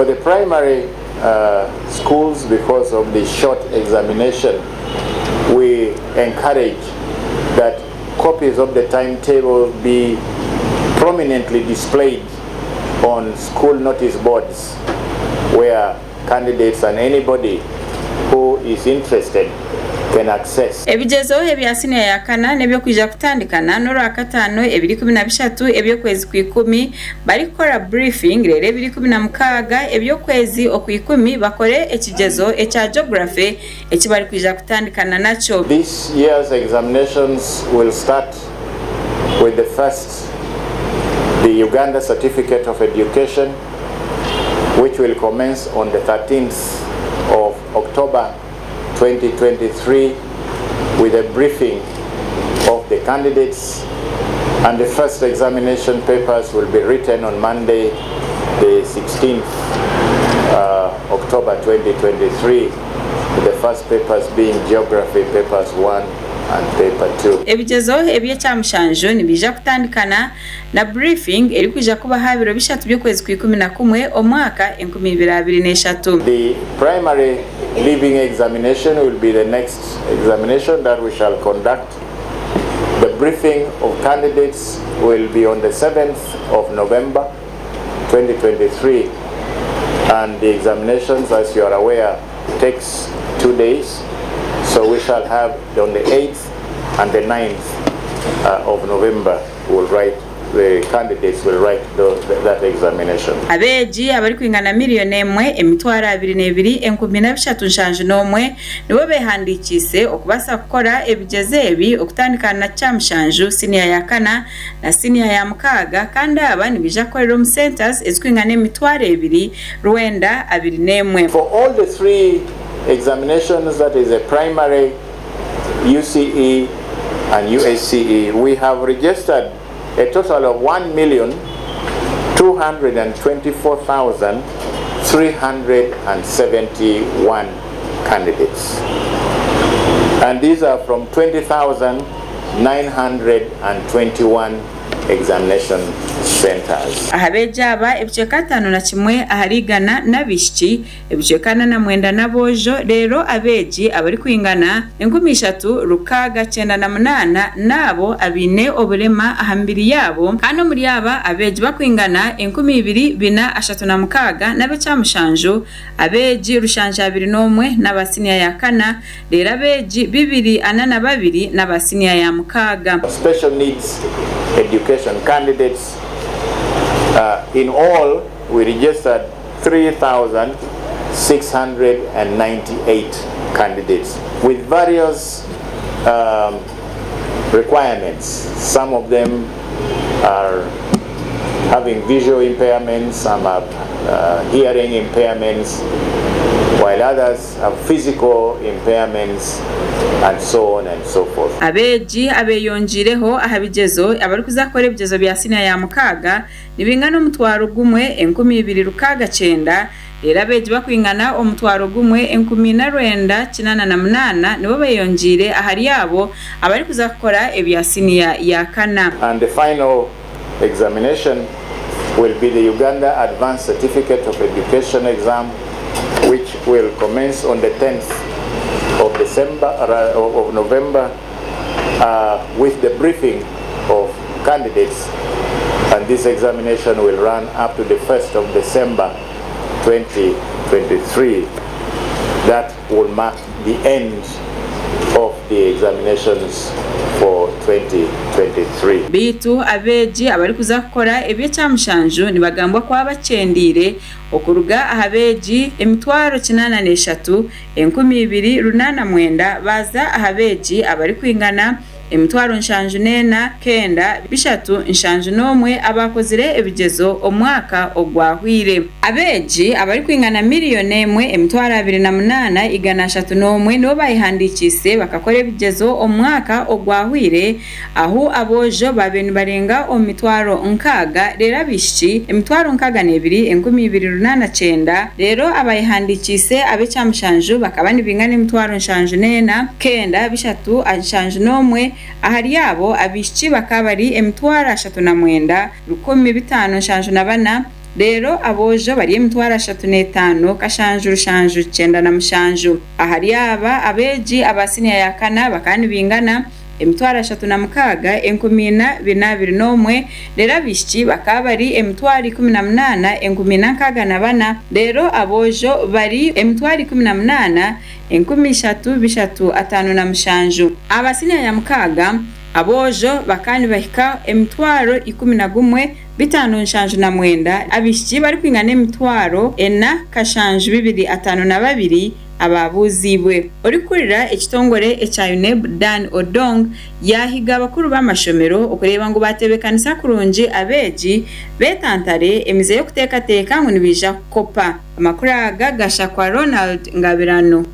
For the primary schools because of the short examination we encourage that copies of the timetable be prominently displayed on school notice boards where candidates and anybody who is interested can access. Ebigyezo ebya siniya ya kana n'eby'okwija kutandikana n'Orwakataano ebiro 13 eby'okwezi kw'ikumi barikukora briefing reero ebiro 16 eby'okwezi okw'ikumi bakore ekigyezo ekya Geography eki barikwija kutandikana nakyo. This year's examinations will start with the first the Uganda Certificate of Education which will commence on the 13th of October 2023 with a briefing of the candidates and the first examination papers will be written on Monday the 16th uh, October 2023 the first papers being geography papers 1 and paper 2. Ebigyezo eby'ekyamushanju nibiija kutandikana na briefing erikwija kubaho aha biro bishatu by'okwezi kw'ikumi na kumwe omwaka 2023. The primary leaving examination will be the next examination that we shall conduct. The briefing of candidates will be on the 7th of November 2023 and the examinations as you are aware takes two days so we shall have on the 8th and the 9th uh, of November will write the candidates will write the, that examination. Abeegi abarikwingana miriyoni emwe emitwaro abiri n'ebiri enkumi na bishatu nshanju n'omwe nibo beehandiikiise okubaasa kukora ebigyezo ebi okutandika na Kyamushanju siniya ya kana na siniya ya mukaaga kandi aba nibaija kukorera omu centres ezirikwingana 2921. For all the three examinations that is a primary, UCE and UACE, we have registered a total of 1,224,371 candidates. And these are from 20,921 examination centers. Aha beegi aba, ebicweka 51 ahari igana n'abaishiki, ebicweka 49 n'aboojo reero abeegi abarikwingana 3698 n'abo abaine oburema aha mibiri yaabo kandi omuri aba abeegi bakwingana 2436 n'ab'ekyamushanju, abeegi rushanju abiri n'omwe n'aba siniya ya kana reero abeegi bibiri ana na babiri n'aba siniya ya mukaaga. Special needs education candidates uh, in all we registered 3,698 candidates with various um, requirements. Some of them are having visual impairments, some have uh, hearing impairments, while others have physical impairments, and so on and so forth. Abeegi abeeyongiireho aha bigyezo abarikuza kukora ebigyezo bya siniya ya mukaaga nibingana omutwaro gumwe 2609, reero abeegi bakwingana omutwaro gumwe 4988 nibo beeyongyeire ahari abo abarikuza kukora ebya siniya ya kana. And the final examination will be the Uganda Advanced Certificate of Education exam which will commence on the 10th of December, of November uh, with the briefing of candidates and this examination will run up to the 1st of December 2023. That will mark the end of the examinations for 2023. Beitu abeegi abarikuza kukora eby'ekyamushanju nibagambwa kuba bakyendeire okuruga aha beegi 803 2809 baaza aha beegi abarikwingana 74, 371 abaakozire ebigyezo omwaka ogwahweire. Abeegi abarikwingana miriyoni emwe 28,301 nibo baayehandiikiise bakakora ebigyezo omwaka ogwahweire ahu aboojo baabaire nibarenga omu mitwaro nkaaga reero abaishiki 62,289 reero abayehandiikiise ab'ekyamushanju bakaba nibaingana 74, 371 ahari abo abaishiki bakaba bari 39, 574. Reero aboojo bari 305 kashanju rushanju 97. Ahari aba, abeegi aba siniya ya kana bakaba nibaingana 306 421, reero abaishiki bakaba bari 18 464, reero aboojo bari 18 3357. Aba siniya ya mukaaga, aboojo bakaba nibahika 11 579, abaishiki barikwingana 4 7 252 abaabuuziibwe. Orikukurira ekitongore ekya UNEB, Dan Odong, yaahiga abakuru b'amashomero okureeba ngu baatebeekanisa kurungi abeegi beetantare emize y'okuteekateeka ngu nibaija kukopa. Amakuru aga gashakwa Ronald Ngabirano.